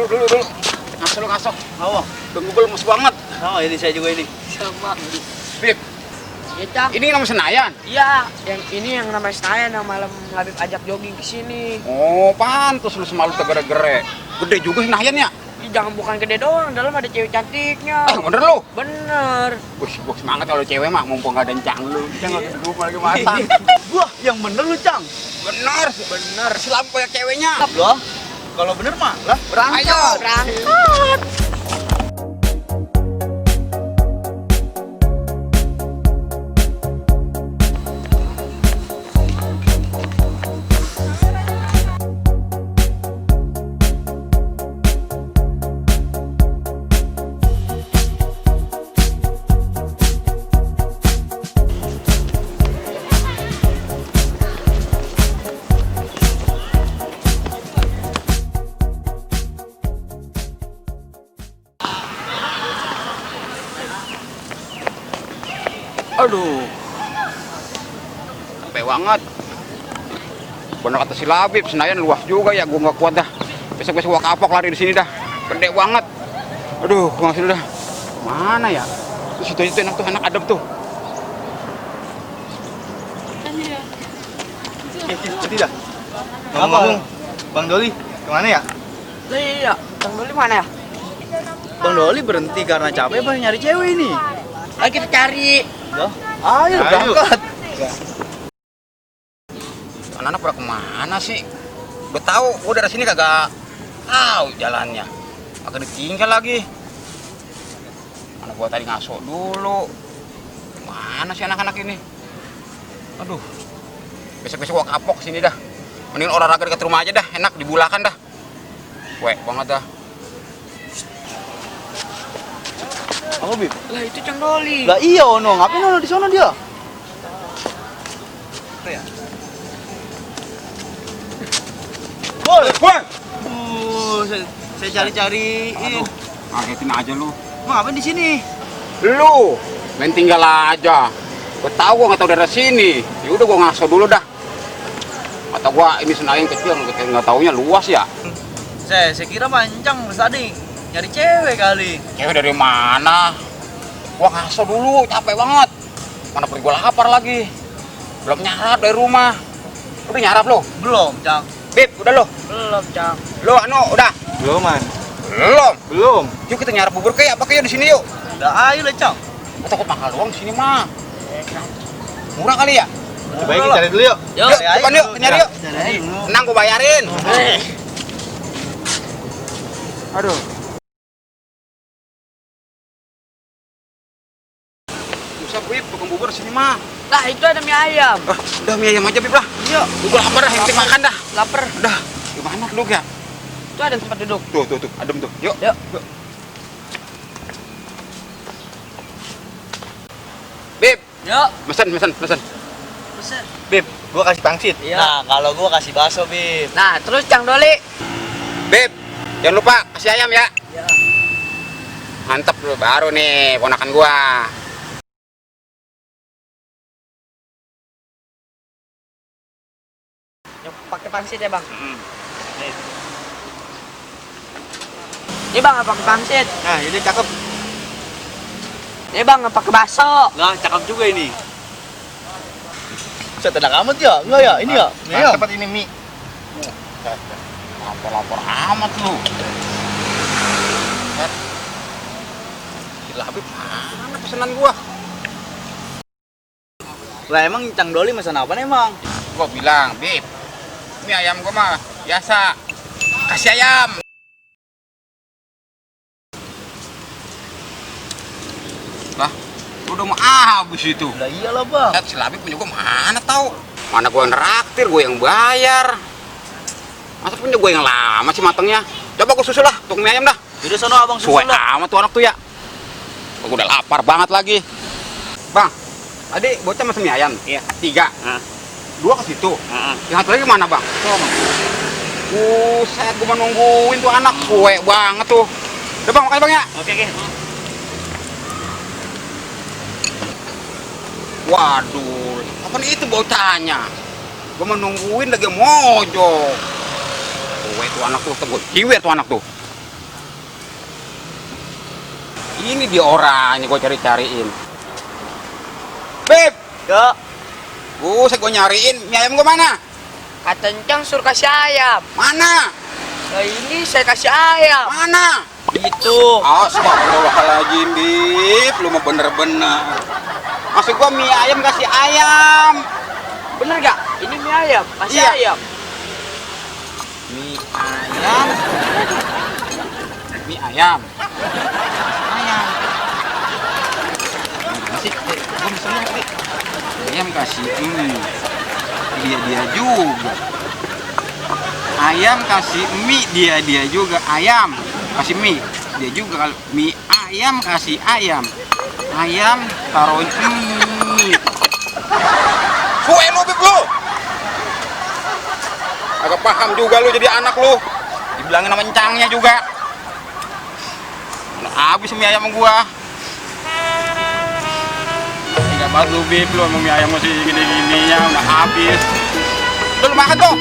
dulu. Ngaso lu ngaso. Apa? Google mus banget. Oh, ini saya juga ini. Sama. Bib, Ya, Cang. ini nama Senayan. Iya, yang ini yang namanya Senayan yang malam Labib ajak jogging ke sini. Oh, pantas lu semalu tegere-gere. Gede juga Senayan ya? Ih, jangan bukan gede doang, dalam ada cewek cantiknya. Bener lu? Bener. Gua semangat kalau cewek mah, mumpung gak ada encang lu. Jangan lupa lagi matang. Wah, yang bener lu, Cang. Bener. Selalu banyak ceweknya. Loh, kalau bener mah lah berangkat. Ayo. Berangkat. Aduh. Capek banget. Bener kata si Labib, Senayan luas juga ya, gua nggak kuat dah. Besok-besok gua kapok lari di sini dah. Gede banget. Aduh, gua ngasih dah. Mana ya? Tuh situ enak tuh, anak adem tuh. Jadi dah. Ngomong, Bang Doli, kemana ya? Iya, Bang Doli mana ya? Bang Doli berhenti karena capek apa nyari cewek ini? Ayo kita cari. Loh, ayo berangkat. Anak-anak pada kemana sih? Gue tahu, gue dari sini kagak tahu jalannya. Kagak ditinggal lagi. Mana gue tadi ngaso dulu. Mana sih anak-anak ini? Aduh, besok-besok gue kapok sini dah. Mending olahraga dekat rumah aja dah, enak dibulakan dah. Wek banget dah. Apa, Bib? Lah itu Cang Doli. Lah iya, Ono. Ngapain Ono di sana dia? Apa ya? Woi, saya cari-cariin. Ngagetin aja lu. Ngapain di sini? Lu main tinggal aja. Gue tahu gue nggak tahu dari sini. Ya udah gue ngaso dulu dah. Kata gue ini Senayan kecil, nggak taunya luas ya. Saya kira mancang tadi nyari cewek kali. Cewek dari mana? Gua ngaso dulu, capek banget. Mana pergi gua lapar lagi. Belum nyarap dari rumah. Udah nyarap lo? Belum, Cang. Bib, udah lo? Belum, Cang. Lo udah? Belum, Man. Belum. Yuk kita nyarap bubur kayak apa kayak di sini yuk. Udah ayo lah, Cang. Gua takut mahal doang di sini mah. Murah kali ya? Coba kita cari dulu yuk. Yuk, depan yuk, nyari yuk. Cari dulu. Tenang gua bayarin. Aduh. Susah Bib, tukang bubur sini mah. Lah itu ada mie ayam. Udah mie ayam aja Bib lah. Yuk, Gua lapar dah, yang penting makan dah. lapar. Udah, gimana duduk ya? Itu ada tempat duduk. Tuh, adem tuh. Yuk. Yuk. Bib, Yuk. mesen. Bib, gua kasih pangsit. Iya. Nah, kalau gua kasih bakso, Bib. Nah, terus Cang Doli. Bib, jangan lupa kasih ayam ya. Ya. Mantap lu, baru nih ponakan gua. Yang pakai pangsit ya, Bang. Nih. Ini Bang, nggak pakai pangsit. Nah, ini cakep. Ini Bang, nggak pakai bakso. Nah, cakep juga ini. Saya tenang amat ya? Enggak ya? Ini ya? Nah, tempat ini mie. Lapor amat lu. Gila, Bib, mana pesanan gua? Lah emang Cang Doli pesan apa emang? Gua bilang, Bib, mie ayam gua mah biasa. Kasih ayam. Lah, lu udah mau habis itu. Lah iyalah, Bang. Si Labib punya gua mana tahu? Mana gua yang neraktir, gua yang bayar. Masa punya gua yang lama sih matangnya? Coba gua susul lah, tukang mie ayam dah. Yaudah sono Abang susul Suwe lah. amat tuh anak tuh ya. Gua udah lapar banget lagi. Bang, tadi bocah mesen mie ayam. Iya. 3. Nah. 2 ke situ. Yang satu lagi mana, Bang? Buset, gua mau nungguin tuh anak. Suwe banget tuh. Udah Bang, makasih Bang ya. Oke. Waduh, apa nih itu bocahnya? Gua mau nungguin lagi mojo. Suwe tuh anak tuh, teguh. Ciwer tuh anak tuh. Ini dia orangnya gue cari-cariin. Beb, Ya, buset gue nyariin. Mie ayam gue mana? kata Encang suruh kasih ayam. Mana? Nah ini saya kasih ayam. Mana? Itu. Astagfirullahaladzim, Bib. Lu mah bener-bener. Maksud gua mie ayam kasih ayam. Bener gak? Ini mie ayam, kasih Iya. ayam. Mie ayam. Mie ayam. Ayam. Kasih, gua misalnya kasih. Ayam kasih dia juga. Ayam kasih mie dia juga. Ayam kasih mie dia juga. Kalau mie ayam kasih ayam. Ayam taruh mie. Suwe lu, Bib, lu. Agak paham juga lu jadi anak lu. Dibilangin sama encangnya juga. Udah habis mie ayam sama gua. Enggak banget lu, Bib, lu sama mie ayam masih gini-gininya udah habis. Udah lu makan tuh.